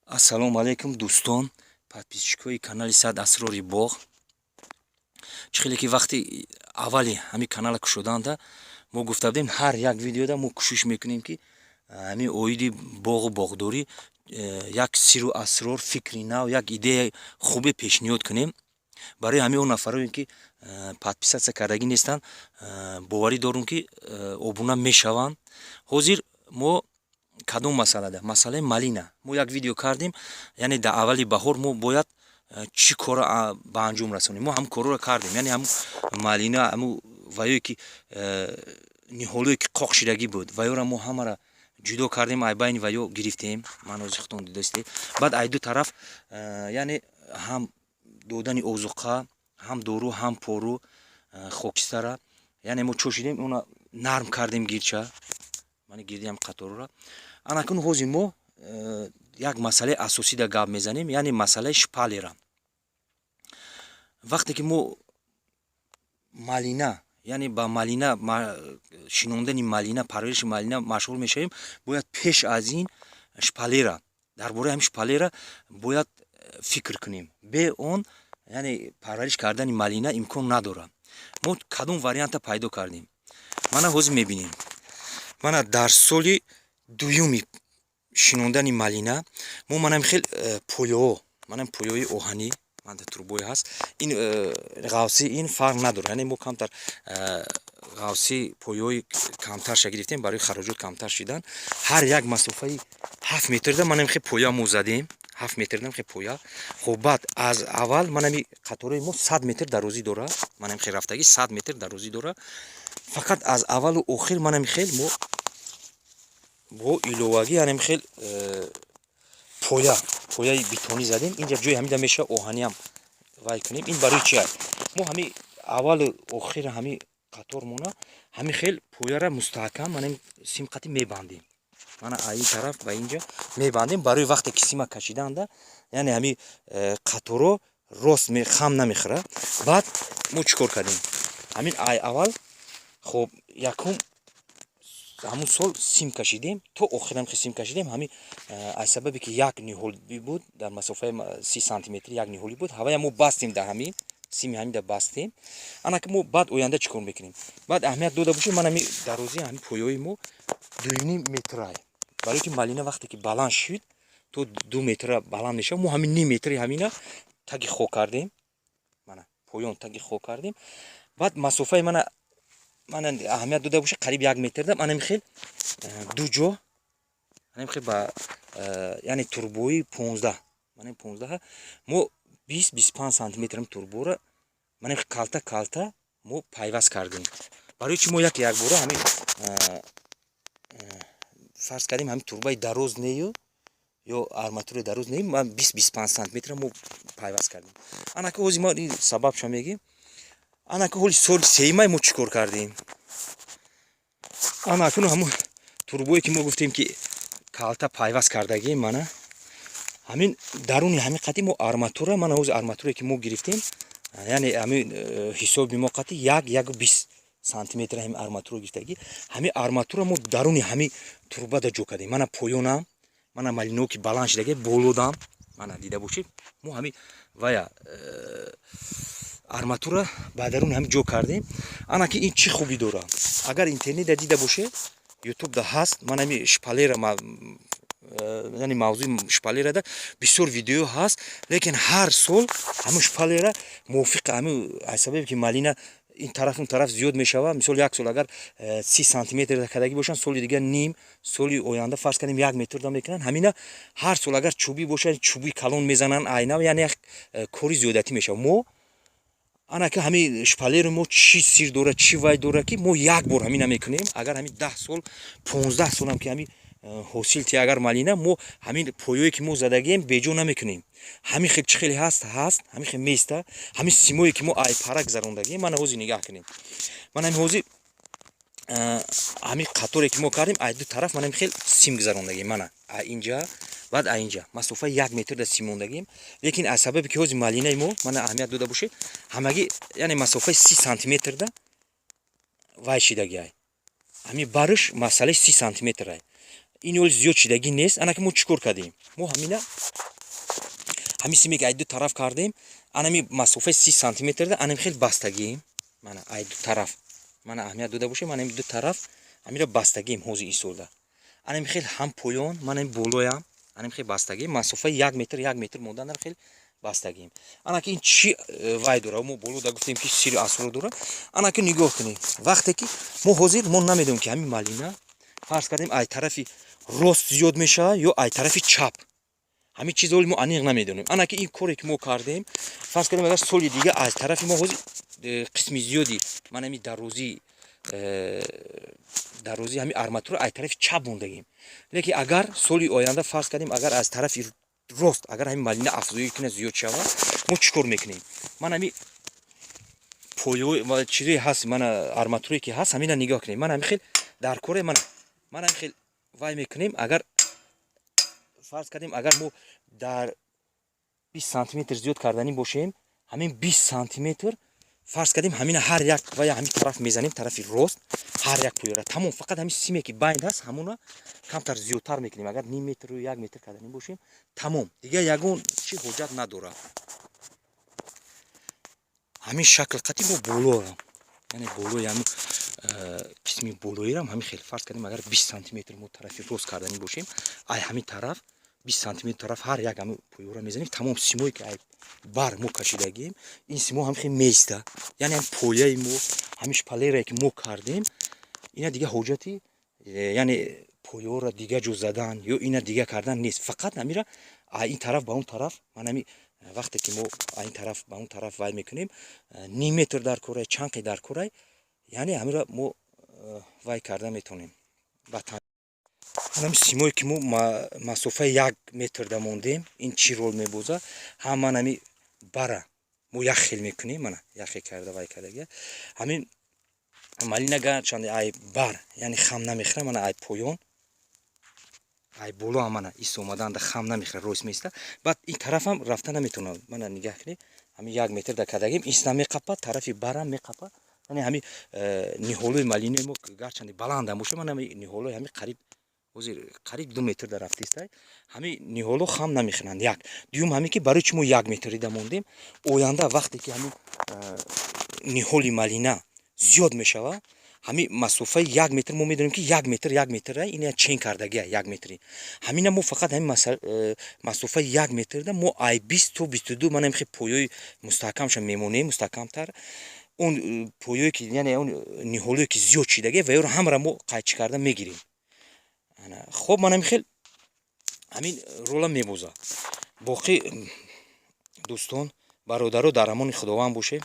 Ассалому алайкум, дӯстон, подписчикои канали «Сад асрори боғ». Чӣ хеле ки вақти аввали ҳамин канала кушоданда мо гуфта будем, ҳар як видеода мо кӯшиш мекунем, ки ҳамин оиди боғу боғдорӣ як сиру асрор, фикри нав, як идеяи хубе пешниҳод кунем. Барои ҳамин он нафарое, ки подписаться кардагӣ нестанд, боварӣ дорум, ки обуна мешаванд. Ҳозир мо кадом масъалада? Масъалаи малина. Мо як видео кардем, яъне дар аввали баҳор мо бояд чӣ корро ба анҷом расонем. Мо ҳамн корҳоро кардем, яъне ҳамн малина, ҳамн ваёе ки ниҳолое ки қоқ шидагӣ буд, ваёро мо ҳамаро ҷудо кардем, ай байни ваё гирифтем. Ман ҳозир худтон дидастед. Баъд ай ду тараф, яъне ҳам додани озуқа, ҳам дору, ҳам пору, хокистара, яъне мо чошидем, она нарм кардем гирча, мани гирди ҳам қаторро. Анакун ҳозир мо як масъалаи асосида гап мезанем, яъне масъалаи шпалера. Вақте ки мо малина, яъне ба малина, шинондани малина, парвариши малина машғул мешавем, бояд пеш аз ин шпалера, дар бораи ҳамин шпалера бояд фикр кунем. Бе он, яъне, парвариш кардани малина имкон надорад. Мо кадом варианта пайдо кардем, мана ҳозир мебинем. Мана, дар соли дуюми шинондани малина мо манам хел поёҳо, манам поёи оҳанӣ, манда трубое ҳаст, ин ғавси ин фарқ надорад, яъне мо камтар ғавси поёи камтарша гирифтем барои хароҷот камтар шидан. Ҳар як масофаи 7 метрда манам хел поя мо задем, 7 метрда хел поя. Хоб, баъд аз аввал манами қатораи мо 100 метр дарозӣ дорад, манам хел рафтагӣ 100 метр дарозӣ дорад. Фақат аз аввалу охир манами хел мо бо иловагӣ, яъне хел поя, пояи бетонӣ задем. Инҷа ҷои ҳамида меша оҳаниам вай кунем. Ин барои чи аст? Мо ҳами аввалу охири ҳами қатормона ҳами хел пояра мустаҳкам манам симқати мебандем. Мана, ин тараф ба инҷа мебандем, барои вақте ки сима кашиданда, яъне ҳами қаторо рост хам намехӯрад. Баъд мо чӣ кор кардем? Ҳамин ай аввал, хоб, якум ҳамун сол сим кашидем, то охирам ки сим кашидем. Ҳамин аз сабабе ки як ниҳолӣ буд, дар масофаи 30 сантиметр як ниҳолӣ буд, ҳавая мо бастем, дар ҳамин сими ҳамида бастем. Ана ки мо баъд оянда чӣ кор мекунем? Баъд аҳамият дода бошем, ман ҳами дарозии ҳамин поёи мо 2,5 метрай, барое ки малина вақте ки баланд шуд, то 2 метра баланд мешавад. Мо ҳамин ним метри ҳамина таги хок кардем, мана поён таги хок кардем. Баъд масофаи мана аҳамият дода боша, қариб 1 метрда манами хел ду ҷо манами хел ба яъне турбои 15, манами 15, мо 20-25 сантиметрам турбора манами калта калта мо пайваст кардем. Барои чи мо як якбора ҳамин фарз кардем, ҳамин турбаи дароз нею ё арматураи дароз не, ман 20-25 сантиметра мо пайваст кардем. Анака ҳозир мо ин сабабша мегем. Анака ҳоли соли сеюмай мо чӣ кор кардем? Ана акуну ҳамун турбое, ки мо гуфтем, ки калта пайваст кардагем, мана ҳамин даруни ҳамин қати мо арматура, мана ҳозир арматурае, ки мо гирифтем, яъне ҳамин ҳисоби мо қати 1-1,20 сантиметр ҳамин арматура гирифтагӣ. Ҳамин арматура мо даруни ҳамин турбада ҷо кардем. Мана поёнам, мана малино ки баланд шидаги, болодам, мана дида бошед, мо ҳамин вая арматура ба даруни ҳамин ҷо кардем. Ана ки ин чӣ хубӣ дорад? Агар интернетда дида бошед, Ютубда ҳаст, ман ҳами шпалера, яъне мавзӯи шпалерада бисёр видео ҳаст. Лекин ҳар сол ҳамун шпалера мувофиқи ҳамин, аз сабабе ки малина ин тараф, он тараф зиёд мешавад. Мисол, як сол агар 30 сантиметр кардагӣ бошанд, соли дигар ним, соли оянда, фарз кардем, 1 метрда мекунанд. Ҳамина ҳар сол агар чӯбӣ бошад, чӯби калон мезананд айна, яъне як кори зиёдатӣ мешавад. Мо ана ки ҳамин шпалери мо чӣ сир дорад, чӣ вай дорад, ки мо як бор ҳамина мекунем? Агар ҳамин 10 сол, 15 солам ки ҳамин ҳосил ти, агар малина мо ҳамин поёе, ки мо задагием, беҷо намекунем. Ҳамин хел чӣ хеле ҳаст, ҳаст, ҳамин хел места. Ҳамин симое, ки мо ай пара гузарондагием, мана ҳозир нигаҳ кунем. Ман ҳамин ҳозир ҳамин қаторе, ки мо кардем, ай ду тараф ман ҳамин хел сим гузарондагием. Мана, а инҷа, баъд а инҷа масофаи 1 метр да сим мондагием. Лекин аз сабабе ки ҳозир малинаи мо, мана аҳамият дода бошед, ҳамагӣ, яъне масофаи 30 сантиметрда вай шидагиай, ҳамин барш масъалаи 30 сантиметрай. Ин ҳоли зиёд шидагӣ нест. Анаки мо чӣ кор кардем? Мо ҳамина, ҳамин симе, ки ай ду тараф кардем, анами масофаи 30 сантиметрда анами хел бастагием. Мана, ай ду тараф, мана, аҳамият дода бошем, анами ду тараф ҳамира бастагием. Ҳозир истолда анами хел ҳам поён, манами болоям анами хел бастагием. Масофаи 1 метр, 1 метр мондан хел бастагием. Анаки ин чӣ вай дора? Мо болода гуфтем, ки сири асрор дора. Анаки нигоҳ кунем, вақте ки мо ҳозир мо намедонем, ки ҳамин малина, фарз кардем, ай тарафи рост зиёд мешавад ё ай тарафи чап, ҳамин чизоли мо аниқ намедонем. Анаки ин коре, ки мо кардем, фарз кардем, агар соли дига аз тарафи мо ҳозир қисми зиёди ман ҳами дарозии ҳами арматура ай тарафи чап мондагем, лекин агар соли оянда, фарз кардем, агар аз тарафи рост агар ҳамин малина афзоӣ кунад, зиёд шавад, мо чӣ кор мекунем? Ман ҳами поё чизе ҳаст, мана, арматурае, ки ҳаст, ҳамина нигоҳ кунем. Ман ҳами хел дар коре, мана, ман ҳами хел вай мекунем. Агар, фарз кардем, агар мо дар 20 сантиметр зиёд карданӣ бошем, ҳамин 20 сантиметр, фарз кардем, ҳамина ҳар як вая ҳамин тараф мезанем, тарафи рост, ҳар як поёра, тамом. Фақат ҳамин симе, ки байнд ҳаст, ҳамона камтар зиёдтар мекунем. Агар ним метру 1 метр карданӣ бошем, тамом, дигар ягон чи ҳоҷат надорад. Ҳамин шакл қати мо боло, яъне болои ҳамин қисми болоирам ҳамин хел. Фарз кардем, агар 20 сантиметр мо тарафи рост карданӣ бошем, ай ҳамин тараф 20 сантиметр тараф ҳар як ҳамин поёра мезанем, тамом. Симое, ки ай бар мо кашидагием, ин симо ҳам хел меиста. Яъне ҳам пояи мо, ҳамин шпалерае, ки мо кардем, ина дига ҳоҷати яъне поёра дига ҷо задан ё ина дига кардан нест. Фақат ҳамира ин тараф ба он тараф, ман ҳами вақте ки мо ин тараф ба он тараф вай мекунем, ним метр дар корай, чанд қи дар корай, яъне ҳамира мо вай карда метавонем. Ҳамин симое, ки мо масофаи 1 метрда мондем, ин чӣ рол мебозад? Ҳам ман ҳами бара мо як хел мекунем, мана, як хел карда вай кардагия. Ҳамин малина гарчанде ай бар, яъне, хам намехӯра. Мана, ай поён, ай боло ҳам, мана, ис омаданда хам намехӯра, рост меиста. Баъд ин тарафам рафта наметавонад. Мана, нигаҳ кунед, ҳамин 1 метр да кардагим, исна меқапад, тарафи барам меқапад. Яъне ҳамин ниҳолои малинаи мо гарчанде баландам боша, мана, ҳами ниҳолои ҳами қариб ҳозир қариб 2 метр да рафтистай, ҳамин ниҳоло хам намехӯранд. Як дуюм, ҳамин ки барои чӣ мо 1 метрида мондем? Оянда вақте ки ҳамин ниҳоли малина зиёд мешавад, ҳамин масофаи 1 метр, мо медонем, ки 1 метр, 1 метра, ина чен кардагия 1 метри. Ҳамина мо фақат ҳамин масофаи 1 метрда мо ай 20 то 22, мана, хел поёи мустаҳкамша мемонем. Мустаҳкамтар он поёе ки, яъне он ниҳолое, ки зиёд шидагия, ва ёро ҳамаро мо қайчӣ карда мегирем. Хоб, ман ҳамин хел ҳамин рола мебозад. Боқӣ, дӯстон, бародаро, дар амони Худованд бошед.